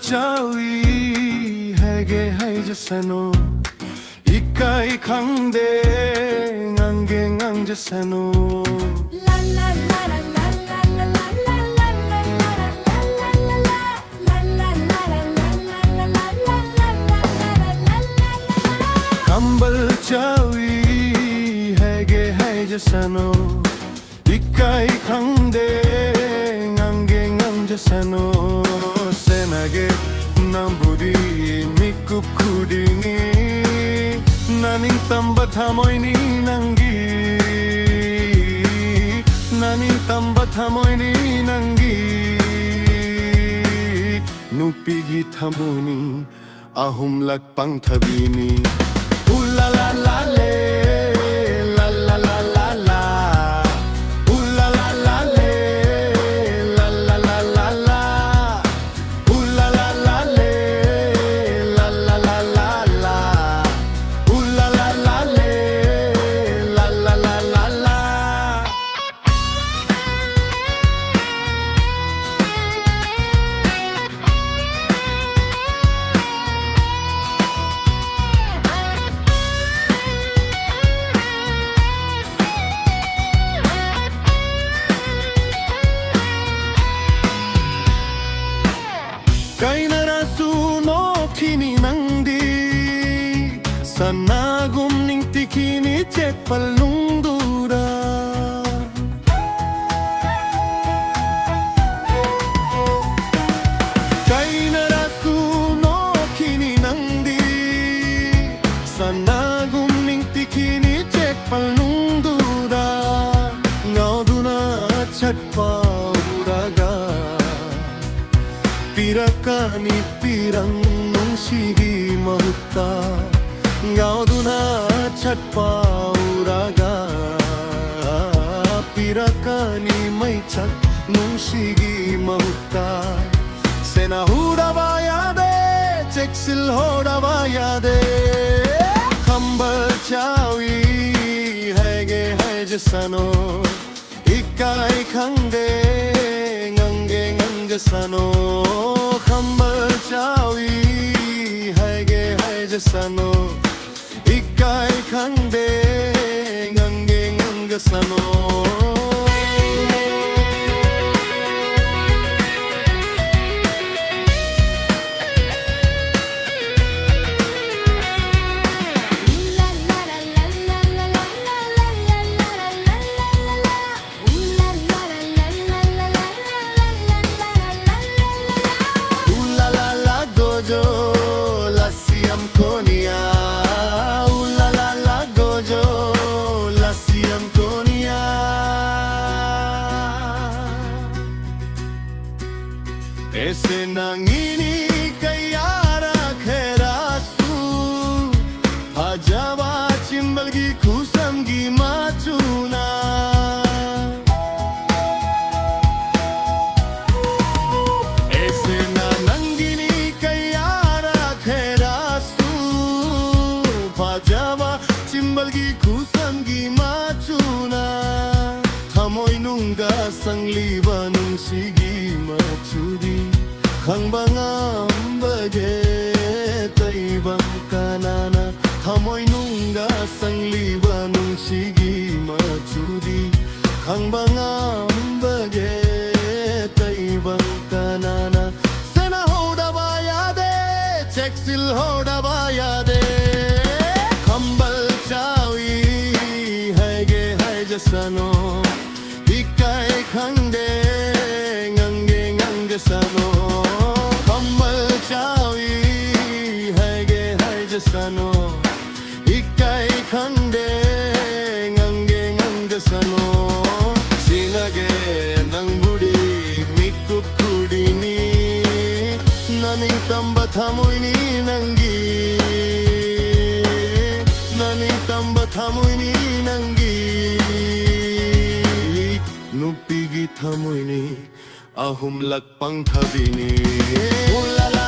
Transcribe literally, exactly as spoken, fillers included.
ꯆꯥꯎꯏ ꯍꯥꯏꯒꯦ ꯍꯥꯏꯖꯁꯅꯨ, ꯏꯀꯥꯏ ꯈꯪꯗꯦ ꯉꯥꯡꯒꯦ ꯉꯥꯡꯖꯁꯅꯨ꯫ ꯈꯝꯕꯜ ꯆꯥꯎꯏ ꯍꯥꯏꯒꯦ ꯍꯥꯏꯖꯁꯅꯨ, ꯏꯀꯥꯏ ꯈꯪꯗꯦ ꯉꯥꯡꯒꯦ ꯉꯥꯡꯖꯁꯅꯨ꯫ ꯁꯦꯟꯅꯒꯦ ꯅꯪꯕꯨꯗꯤ ꯃꯤꯀꯨꯞ ꯈꯨꯗꯤꯡꯒꯤ, ꯅꯅꯤꯡ ꯇꯝꯕ ꯊꯃꯣꯏꯅꯤ ꯅꯪꯒꯤ, ꯅꯅꯤꯡ ꯇꯝꯕ ꯊꯃꯣꯏꯅꯤ ꯅꯪꯒꯤ꯫ ꯅꯨꯄꯤꯒꯤ ꯊꯃꯣꯏꯅꯤ ꯑꯍꯨꯝꯂꯛ ꯄꯪꯊꯕꯤꯅꯤ꯫ ꯎꯂꯥ ꯂꯥ ꯂꯥ ꯂꯦ, ꯂꯥ ꯂꯥ ꯂꯥ ꯂꯥ ꯂꯥ꯫ ꯎꯂꯥ ꯂꯥ ꯂꯥ ꯂꯦ, ꯂꯥ ꯂꯥ ꯂꯥ ꯂꯥ ꯂꯥ꯫ ꯎꯂꯥ ꯂꯥ ꯂꯥ ꯂꯦ, ꯂꯥ ꯂꯥ ꯂꯥ ꯂꯥ ꯂꯥ꯫ ꯎꯂꯥ ꯂꯥ ꯂꯥ ꯂꯦ, ꯂꯥ ꯂꯥ ꯂꯥ ꯂꯥ ꯂꯥ꯫ ꯀꯥꯏꯅꯔꯁꯨ ꯅꯣꯛꯈꯤꯅꯤ ꯅꯪꯗꯤ, ꯁꯅꯥꯒꯨꯝ ꯅꯤꯡꯇꯤꯛꯈꯤꯅꯤ ꯆꯦꯛꯄꯜ ꯅꯨꯡꯗꯨꯗ꯫ ꯀꯥꯏꯅꯔꯁꯨ ꯅꯣꯛꯈꯤꯅꯤ ꯅꯪꯗꯤ, ꯁꯅꯥꯒꯨꯝ ꯅꯤꯡꯇꯤꯛꯈꯤꯅꯤ ꯆꯦꯛꯄꯜ ꯅꯨꯡꯗꯨꯗ꯫ ꯉꯥꯎꯗꯨꯅ ꯆꯠꯄ ꯎꯔꯒ ꯄꯤꯔꯛꯀꯅꯤ ꯄꯤꯔꯪ ꯅꯨꯡꯁꯤꯒꯤ ꯃꯍꯨꯠꯇ꯫ ꯉꯥꯎꯗꯨꯅ ꯆꯠꯄ ꯎꯔꯒ ꯄꯤꯔꯛꯀꯅꯤ ꯃꯩꯆꯠ ꯅꯨꯡꯁꯤꯒꯤ ꯃꯍꯨꯠꯇ꯫ ꯁꯦꯟꯅꯍꯧꯗꯕ ꯌꯥꯗꯦ, ꯆꯦꯛꯁꯤꯜꯍꯧꯗꯕ ꯌꯥꯗꯦ꯫ ꯈꯝꯕꯜ ꯆꯥꯎꯏ ꯍꯥꯏꯒꯦ ꯍꯥꯏꯖꯁꯅꯨ, ꯏꯀꯥꯏ ꯈꯪꯗꯦ ꯉꯥꯡꯒꯦ ꯉꯥꯡꯖꯁꯅꯨ꯫ ꯈꯝꯕꯜ ꯁꯅꯣ, ꯏꯀꯥꯏ ꯈꯪꯗꯦ, ꯉꯪꯒꯦ ꯉꯪꯒꯁꯅꯣ꯫ Ooh la la la, dojo, lassi am koniya. Ooh la la la, dojo, lassi am koniya. Ese nangini kayara kherasu, phajaba chimbalgi khusamgi machuna. Ese na nangini kayara kherasu, phajaba chimbalgi khusamgi machuna. Thamoinungda sangliba nungsigi machudi, khangba ngambage taibang kanana. Thamoinungda sangliba nungsigi machudi, khangba ngambage taibang kanana. Sena hodaba yade, cheksil hodaba yade. Khambal chawi, haige haijasano. Ikai khangde, ngangde ngangjasano. Khambal chawi, haige haijasano. Ikai khangde, ngangde ngangjasano. Sinage nangbudi mikup kudini. Naning tamba thamoini nangi. Naning tamba thamoini nangi. Nupigi thamoini ahumlak pangthabini. Ooh la la